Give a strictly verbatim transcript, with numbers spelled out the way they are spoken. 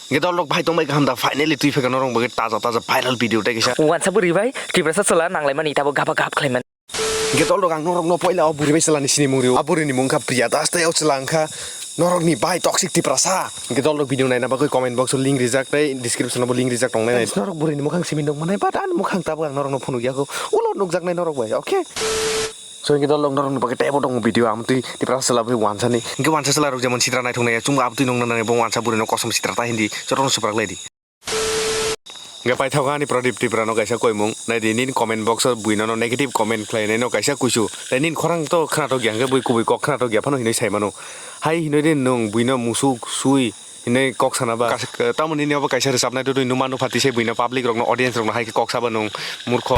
Hingke dol rok bai tongbai kaham da, finally twi pheka norok bagwi taja taja viral video tei kisa. Wansa bwrwi bai Tiprasa chwla nanglaimani tabo gaba gab khlaimani. Hingke dol rok ang norok no poila o bwrwi bai chwla ni sinimung rio. A bwrwi ni mung kha Priya Das tei o chwla wngkha norok ni bai toxic Tiprasa. Hingke dol rok video naina bagwi comment box o link rijak tei description o bo link rijak tongnai nai. Norok bwrwi ni mukhang simi nuk manai, but ani mukhang tabo ang norok no phunuk ya kho. Ulo nukjaknai norok bai, okay? So, hingke dol rok norok ni bagwi teibo tongo video, amtwi Tiprasa chwla bai wansani. Hingke wansa chwla rok jemon sitra naithok nai ya, chwngbo abtwi nung nang nai, bo wansa bwrwi no kosom sitra ta hindi, jotono swprak lai di. Hingke paithago ani Pradip Tripura no kaisa koimung, nai di nini comment box o bui nono negative comment khlai nai no kaisa kuisu. Tei nini khorang to khwnathok ya, hingke bui kubui kok khwnathok ya phano hinui sai mano. Hai hinui di nung bui no musuk sui hinui kok sana ba. Kas-, tamo nini obo kaisa rwchapnai dudui numa nupha tise bui no public rok no audience rok no hai khe kok saba nung murkho.